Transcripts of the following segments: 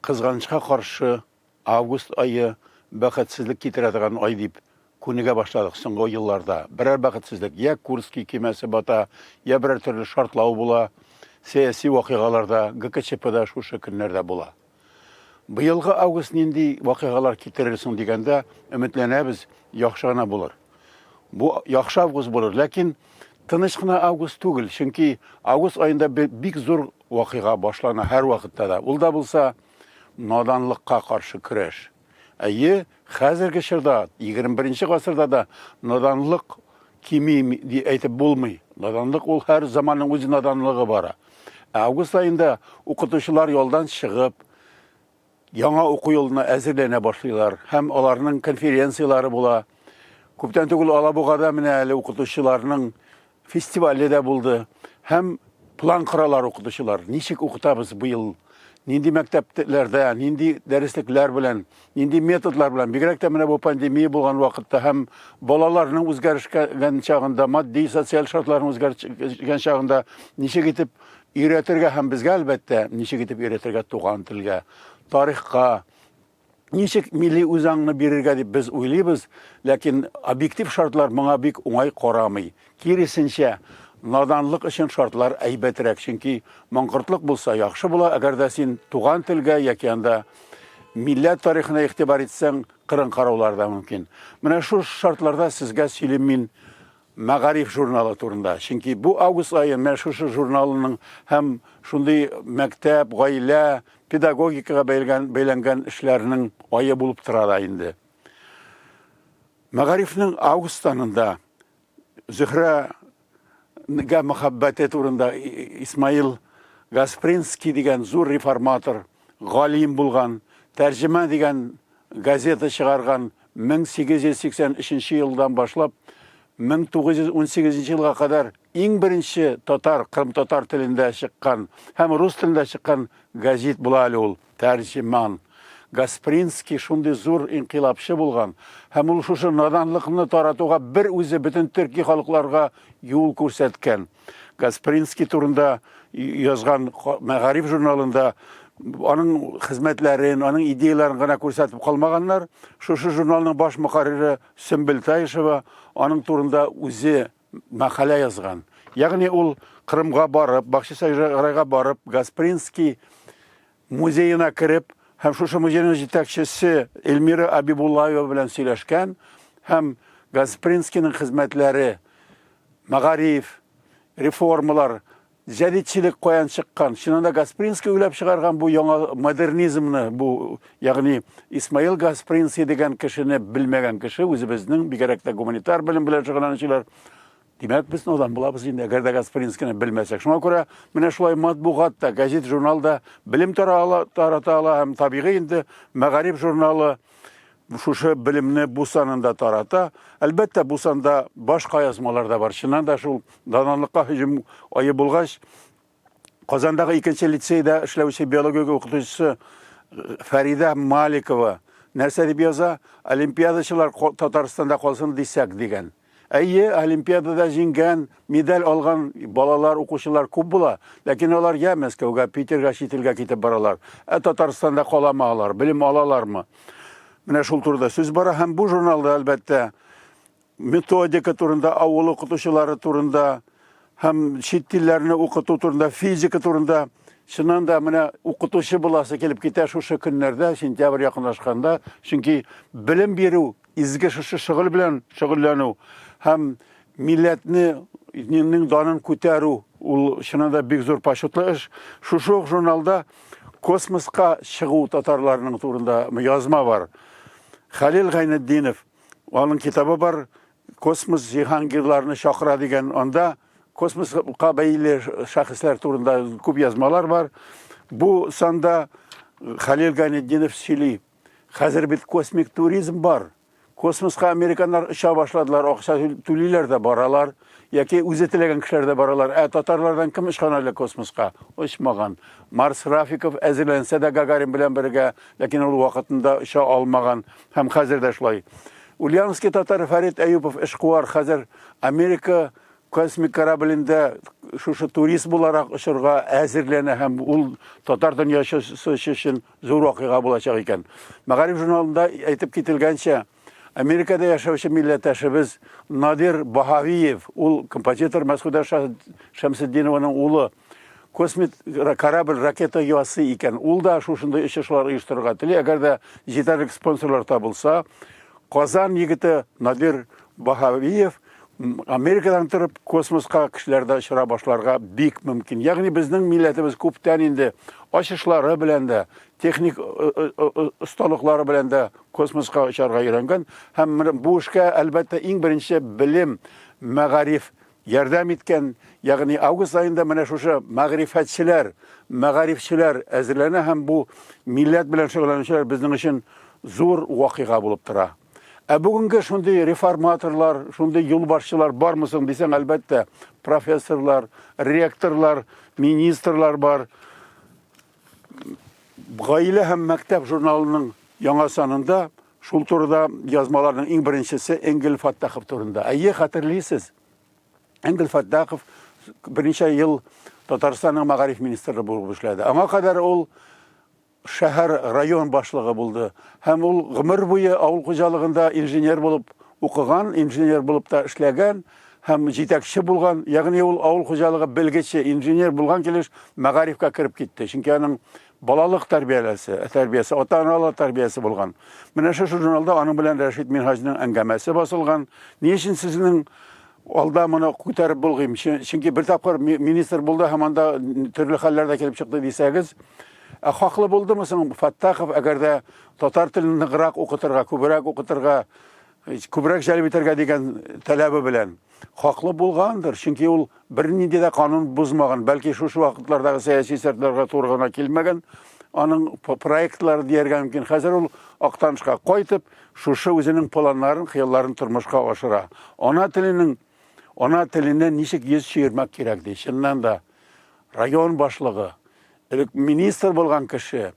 Кызганычка каршы, август ае бәхетсезлек китерә торган ай дип күнегә башладык соңгы елларда. Берәр бәхетсезлек, я Курский көймәсе бата, я берәр төрле шартлау була. Сәяси вакыйгалар да, ГКЧП да шушы көннәрдә була. Быелгы август нинди вакыйгалар китерер соң дигәндә, өметләнәбез, яхшы гына булыр. Бу яхшы август булыр, ләкин тыныч кына август түгел, чөнки август аенда бик зур вакыйга башлана һәрвакытта да. Ул да булса наданлыкка каршы көрәш. Әйе, хәзерге чорда, 21 гасырда да наданлык кими ди әйтеп булмый. Наданлык ул һәр заманның үз наданлыгы бара. Ә август аенда укытучылар ялдан чыгып, яңа уку елына әзерләнә башлыйлар һәм аларның конференцияләре була. Күптән түгел Алабугада менә әле укытучыларның фестивале дә булды. Һәм план коралар укытучылар. Ничек укытабыз быел? Нинди мәктәпләрдә, нинди дәреслекләр белән, нинди методлар белән, бигрәк тә менә бу пандемия булган вакытта һәм балаларның үзгәрешкән чагында, матди, социаль шартларның үзгәргән чагында ничек итеп өйрәтергә һәм безгә, әлбәттә, ничек итеп өйрәтергә туган телгә, тарихка, ничек милли үзаңны бирергә дип без уйлыйбыз, ләкин объектив шартлар моңа бик уңай карамый. Киресенчә, наданлык өчен шартлар әйбәтрәк, чөнки маңкортлык булса яхшы була, әгәр дә син туган телгә яки анда милләт тарихына игътибар итсәң, кырын караулар да мөмкин. Менә шул шартларда сезгә сөйлим мин Мәгариф журналы турында. Чөнки бу август ае менә шушы журналының һәм шундый мәктәп, гаилә, педагогикага бәйләнгән, бәйләнгән эшләрнең ае булып тора да инде. Мәгарифнең август санында Зөһрәгә мәхәббәте турында Исмаил Гаспринский дигән зур реформатор, галим булган, Тәрҗемә дигән газета чыгарган 1883 елдан башлап 1918 елга кадәр иң беренче татар, кырымтатар телендә чыккан һәм рус телендә чыккан газет була әле ул, Тәрҗеман. Гаспринский шундый зур инкыйлабчы булган һәм ул шушы наданлыкны таратуга бер үзе бөтен төрки халыкларга юл күрсәткән. Гаспринский турында язган Мәгариф журналында аның хезмәтләрен, аның идеяләрен гына күрсәтеп калмаганнар. Шушы журналның баш мөхәррире Сөмбел Таишева аның турында үзе мәкалә язган. Ягъни ул Кырымга барып, Бахчисарайга барып, Гаспринский музеена кереп һәм шушы музейның җитәкчесе Эльмира Абибуллаева белән сөйләшкән һәм Гаспринскийның хезмәтләре, мәгариф, реформалар, җәдитчелек каян чыккан? Чыннан да Гаспринский уйлап чыгарган бу яңа модернизмны, бу, ягъни Исмаил Гаспринский дигән кешене белмәгән кеше, үзебезнең бигрәк тә гуманитар белем белән шөгыльләнүчеләр, димәк, без надан булабыз инде, әгәр дә Гаспринскийны белмәсәк. Шуңа күрә менә шулай матбугат та, газет, журнал да белем тарата ала һәм табигый инде Мәгариф журналы шушы белемне бу санында тарата. Әлбәттә, бу санда башка язмалар да бар. Чыннан да шул наданлыкка һөҗүм ае булгач, Казандагы икенче лицейда эшләүче биология укытучысы Фәридә Маликова нәрсә дип яза? Олимпиадачылар Татарстанда калсын дисәк дигән. Әйе, олимпиадада җиңгән, медаль алган балалар, укучылар күп була, ләкин алар я Мәскәүгә, Питерга, чит илгә китеп баралар. Ә Татарстанда каламы алар, белем алалармы? Менә шул турыда сүз бара һәм бу журналда, әлбәттә, методика турында, авыл укытучылары турында һәм чит телләрне укыту турында, физика турында. Чыннан да менә укытучы буласы килеп китә шушы көннәрдә, сентябрь якынлашканда, чөнки белем бирү Изге шушы шөгыль белән шөгыльләнү һәм милләтне нинең данын күтәрү ул чыннан да бик зур почетлы эш. Шушы ук журналда космоска чыгу татарларының турында язма бар. Хәлил Гайнетдинов, аның китабы бар, Космос җиһангирларны чакыра дигән, анда космоска бәйле шәхесләр турында күп язмалар бар. Бу санда Хәлил Гайнетдинов сөйли. Хәзер бит космик туризм бар. Космоска американнар оча башладылар, акча түлиләр дә баралар, яки үзе теләгән кешеләр дә баралар. Ә татарлардан кем очкан әле космоска? Очмаган. Марс Рафиков әзерләнсә дә Гагарин белән бергә, ләкин ул вакытында оча алмаган һәм хәзер дә шулай. Ульяновский татары Фәрит Әюпов эшкуар, хәзер Америка космик кораблендә шушы турист буларак очырга әзерләнә һәм ул татар дөньясы өчен зур вакыйга булачак икән. Мәгариф журналында әйтеп кителгәнчә, Америкада яшәүче милләттәшебез Надир Баһавиев, ул композитор Мәсхүдә Шәмсетдинованың улы, космик корабль ракета ясый икән. Ул да шушындый очышлар оештырырга тели. Әгәр дә җитәрлек спонсорлар табылса, Казан егете Надир Баһавиев Америкадан торып космоска кешеләр дә очыра башларга бик мөмкин. Ягъни безнең милләтебез күптән инде ачышлары белән дә, техник осталыклары белән дә космоска очарга өйрәнгән һәм бу эшкә, әлбәттә, иң беренче белем, мәгариф ярдәм иткән, ягъни август аенда менә шушы мәгърифәтчеләр, мәгарифчеләр әзерләнә һәм бу милләт белән шөгыльләнүчеләр безнең өчен зур вакыйга булып тора. Ә бүгенге шундый реформаторлар, шундый юлбашчылар бармы соң дисәң, әлбәттә, профессорлар, ректорлар, министрлар бар. Гаилә һәм мәктәп журналының яңа санында шул турыда язмаларның иң беренчесе Энгель Фаттахов турында. Әйе, хәтерлисез. Энгель Фаттахов берничә ел Татарстанның мәгариф министры булып эшләде. Аңа кадәр ул шәһәр, район башлыгы булды. Һәм ул гомер буе авыл хуҗалыгында инженер булып укыган, инженер булып та эшләгән һәм җитәкче булган. Ягъни ул авыл хуҗалыгы белгече, инженер булган килеш мәгарифкә кереп китте. Чөнки аның балалык тәрбияләсе, тәрбиясе, ата-аналар тәрбиясе булган. Менә шушы журналда аның белән Рәшит Минһаҗның әңгәмәсе басылган. Ни өчен сезнең алда моны күтәреп булгыйм? Чөнки бер тапкыр министр булды һәм анда төрле хәлләр дә килеп чыкты дисәгез, ә хаклы булдымы соң Фаттахов, әгәр дә татар телен ныграк укытырга, күбрәк укытырга, күбрәк җәлеп итәргә дигән таләбе белән? Хаклы булгандыр, чөнки ул бернинди дә канун бозмаган, бәлки шушы вакытлардагы сәяси шартларга туры гына килмәгән аның проектлары дияргә мөмкин. Хәзер ул Актанышка кайтып, шушы үзенең планнарын, хыялларын тормышка ашыра. Ана теленең ана теленнән ничек йөз чөермәк кирәк ди. Чыннан да район башлыгы, элек министр булган кеше,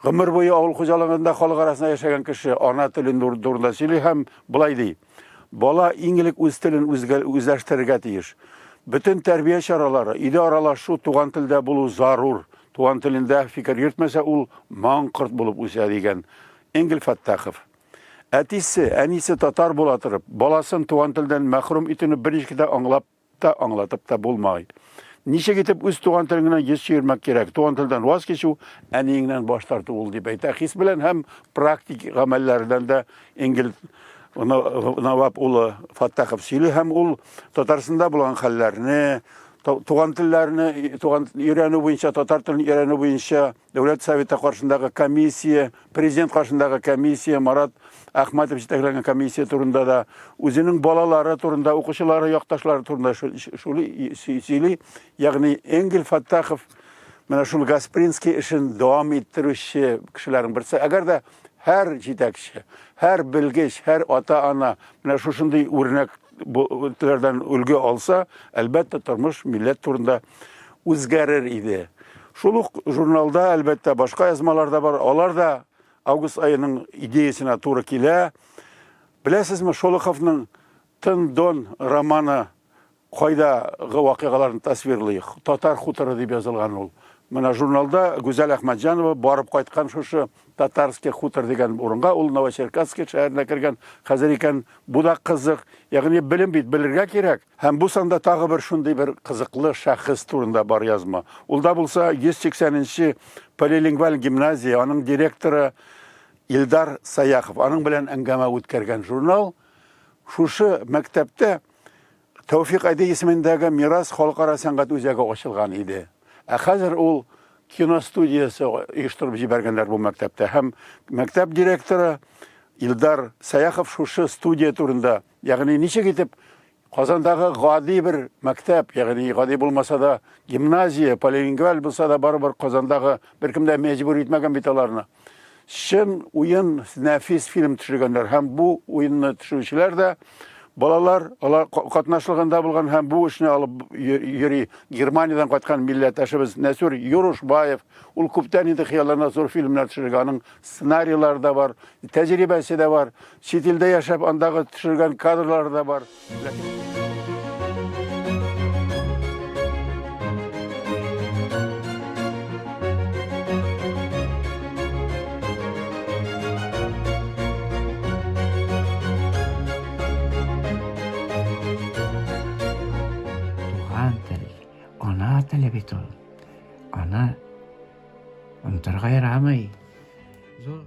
гомер буе авыл хуҗалыгында халык арасында яшәгән кеше ана телен турында сөйли һәм болай ди. Бала иң элек үз телен үзләштерергә тиеш. Бөтен тәрбия чаралары, өйдә аралашу туган телдә булу зарур. Туган телендә фикер йөртмәсә, ул маңкорт булып үсә, дигән Энгель Фәттахов. Әтисе, әнисе татар була торып, баласын туган телдән мәхрүм итүне берничек тә аңлап та, аңлатып та булмый. Ничек итеп үз туган телеңнән йөз чөермәк кирәк? Туган телдән ваз кичү, әниеңнән баш тарту ул, дип әйтә. Хис белән һәм практик гамәлләрдән дә Энгель Навап улы Фаттахов сөйли һәм ул Татарстанда булган хәлләрне, туган телләрне туган өйрәнү буенча, татар телен өйрәнү буенча Дәүләт Советы каршындагы комиссия, президент каршындагы комиссия, Марат Әхмәтов җитәкләгән комиссия турында да, үзенең балалары турында, укучылары, якташлары турында шули сөйли. Ягъни Энгель Фаттахов менә шул Гаспринский эшен дәвам иттерүче кешеләрнең берсе. Әгәр дә һәр җитәкче, һәр белгеч, һәр ата-ана менә шушындый үрнәк теләрдән өлге алса, әлбәттә, тормыш милләт турында үзгәрер иде. Шул ук журналда, әлбәттә, башка язмалар да бар. Алар да август аеның идеясенә туры килә. Беләсезме, Шолоховның Тын Дон романы кайдагы вакыйгаларны тасвирлый? Татар хуторы дип язылган ул. Менә журналда Гүзәл Әхмәтҗанова барып кайткан шушы Татарский хутор дигән урынга, ул Новочеркасский шәһәренә кергән. Хәзер икән бу да кызык. Ягъни белем бит белергә кирәк. Һәм бу санда тагы бер шундый бер кызыклы шәхес турында бар язма. Ул да булса 180 нче полилингваль гимназия, аның директоры Илдар Саяхов. Аның белән әңгәмә үткәргән журнал. Шушы мәктәптә Тәүфик Әди исемендәге Мирас халыкара сәнгать үзәге ачылган иде. Ә хәзер ул кино студиясе оештырып җибәргәннәр бу мәктәптә. Һәм мәктәп директоры Илдар Саяхов шушы студия турында, ягъни ничек итеп Казандагы гади бер мәктәп, ягъни гади булмаса да гимназия, полилингваль булса да барыбер Казандагы беркем дә мәҗбүр итмәгән бит аларны. Чын уен, нәфис фильм төшергәннәр һәм бу уенны төшерүчеләр дә балалар, алар катнашлыгында булган һәм бу эшне алып йөри Германиядән кайткан милләттәшебез Нәсүр Юрушбаев. Ул күптән инде хыяллана зур фильмнар төшерергә, аның сценарийлары да бар, тәҗрибәсе дә бар, чит илдә яшәп андагы төшергән кадрлары да бар. Ләкин... бит ул. Аны онытырга ярамый. Зур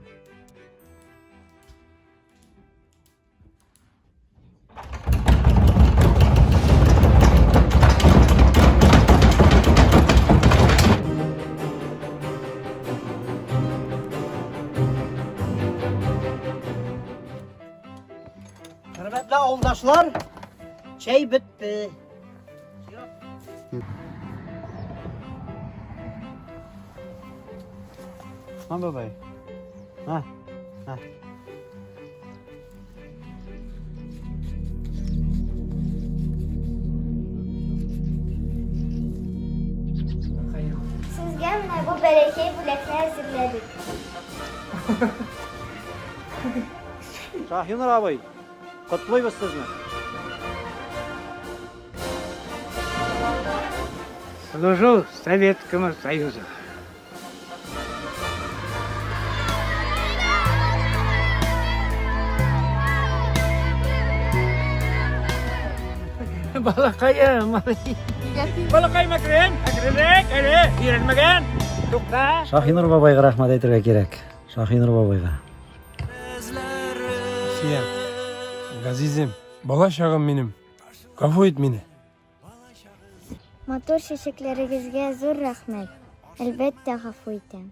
Хөрмәтле авылдашлар, чәй бетте. Усман бабай. На, на. Сезгә менә бу бәләкәй бүләкне әзерләдек. Шаһинур абый, котлыйбыз сезне. Служу Советскому Союзу. Балакаем, Балакаем әкрен, әкренрәк, әле өйрәнмәгән. Тукта. Шаһинур бабайга рәхмәт әйтергә кирәк. Шаһинур бабайга. Сия, газизем, бала чагым минем. Гафу ит мине. Матур чәчәкләрегезгә зур рәхмәт. Әлбәттә, гафу итәм.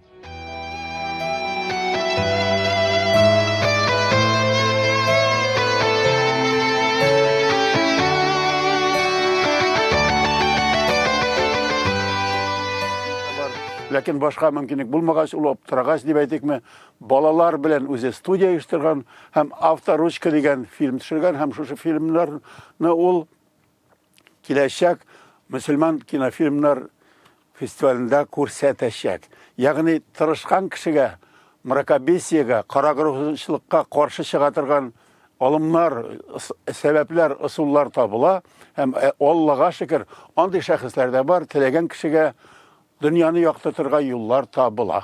Ләкин башка мөмкинлек булмагач, ул аптырагач дип әйтикме, балалар белән үзе студия оештырган һәм Авторучка дигән фильм төшергән һәм шушы фильмнарны ул киләчәк мөселман кинофильмнар фестивалендә күрсәтәчәк. Ягъни тырышкан кешегә, мракобесиегә, карагруһчылыкка каршы чыга торган алымнар, сәбәпләр, ысуллар табыла һәм э, Аллага шөкер, андый шәхесләр дә бар, теләгән кешегә дөньяны яктыртырга юллар табыла.